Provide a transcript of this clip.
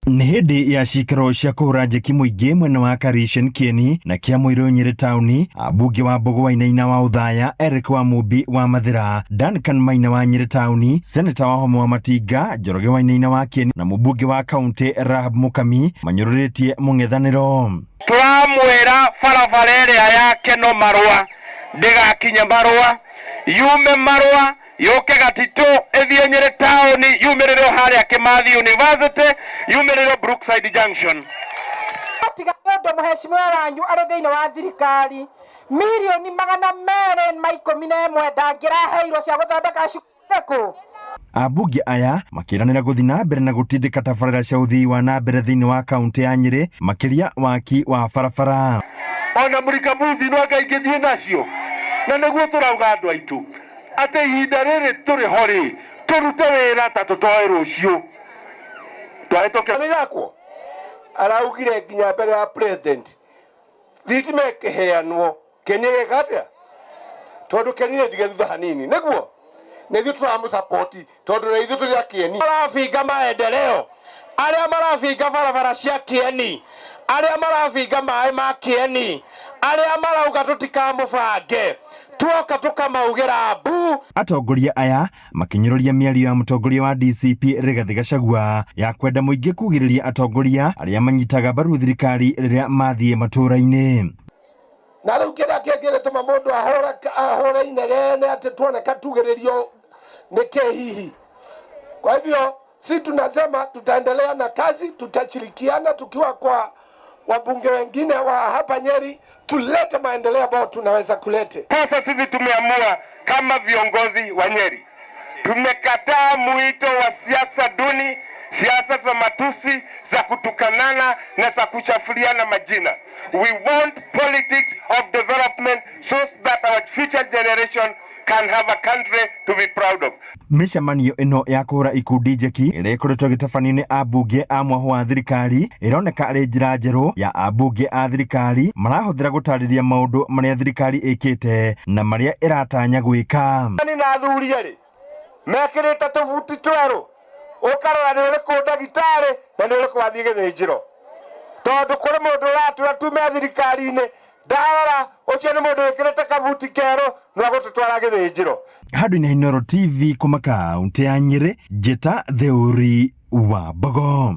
Nĩ hĩndĩ ya cikaro cia kũhũra njeki mũingĩ mwena wa Karishen Kieni na Kĩamũirũ Nyĩrĩ taũni, ambunge wa Mbũgũ Wainaina wa Othaya, Eric Wamumbi wa Mathĩra, Duncan Maina wa Nyĩrĩ taũni, Seneta wa Homa wa Matinga, Njoroge Wainaina wa Kieni na mũmbunge wa kaũntĩ Rahab Mũkami manyũrũrĩtie mũng'ethanĩro. Tũramwĩra barabara ĩrĩa ya Keno Marũa ndĩgakinye Marũa, yume Marũa yũke Gatitũ ĩthiĩ Nyĩrĩ taũni yumĩrĩre o harĩa Kĩmathi University yumĩrĩre Brookside Junction. Tiga nĩ ũndũ mũheshimiwa wanyu arĩ thĩinĩ wa thirikari, mirioni 211 ndangĩraheirwo cia gũthondeka cukuru ĩrĩkũ? Ambunge aya makĩranĩra gũthiĩ na mbere na gũtindĩka tabarĩra cia ũthii wa na mbere thĩinĩ wa kaũntĩ ya Nyĩrĩ makĩria waki wa barabara. Ona mũrika mwizi no anga ingĩthiĩ nacio, na nĩguo tũrauga andũ aitũ atĩ ihinda rĩrĩ tũrĩ ho rĩ, tũrute wĩra ta tũtoĩ rũciũ twahĩtũkĩra. Nĩ yakwo araugire nginya mbere ya president thitima ĩkĩheanwo Kenya ĩgeka atĩa tondũ Kenya nĩ ndige thutha hanini nĩguo na ithuĩ tũramũsapoti tondũ na ithuĩ tũrĩ a kĩeni. Marabinga maendeleo, arĩa marabinga barabara cia kĩeni, arĩa marabinga maĩ ma kĩeni, arĩa marauga tũtikamũbange, tuoka tũkamaugĩra mbu. Atongoria aya makĩnyũrũria mĩario ya mũtongoria wa DCP Rigathĩ Gachagua ya kwenda mũingĩ kugĩrĩria atongoria arĩa manyitaga mbaru thirikari rĩrĩa mathiĩ matũũra-inĩ. Na rĩu kĩrĩa kĩngĩgĩtũma mũndũ ahũre inegene atĩ tuoneka tugĩrĩrio nĩ kĩ hihi? Kwa hivyo si tunasema tutaendelea na kazi, tutashirikiana tukiwa kwa wabunge wengine wa hapa Nyeri, tulete maendeleo ambayo tunaweza kulete. Sasa sisi tumeamua kama viongozi wa Nyeri, tumekataa mwito wa siasa duni, siasa za matusi, za kutukanana na za kuchafuliana majina. We want politics of development so that our future generation can have a country to be proud of. Mĩcemanio ĩno ya kũhũra ikundi njeki ĩrĩa ĩkoretwo ĩgĩtabanio nĩ ambunge a mwahũ wa thirikari ĩroneka arĩ njĩra njerũ ya ambunge a thirikari marahũthĩra gũtarĩria maũndũ marĩa thirikari ĩkĩte na marĩa ĩratanya gwĩka. Nĩ na athuri erĩ mekĩrĩte tũbuti twerũ, ũkarora nĩ ũrĩkũ ndagĩtarĩ na nĩ ũrĩkũ wathiĩ gĩthĩnjĩro, tondũ kũrĩ mũndũ ũratwĩra tume thirikari-inĩ, ndarora ũcio nĩ mũndũ wĩkĩrĩte kabuti kerũ no agũtũtwara gĩthĩnjĩro. Handũ-inĩ ha Inooro TV kuma kaũntĩ ya Nyĩrĩ, njĩta Theuri wa Mbogo.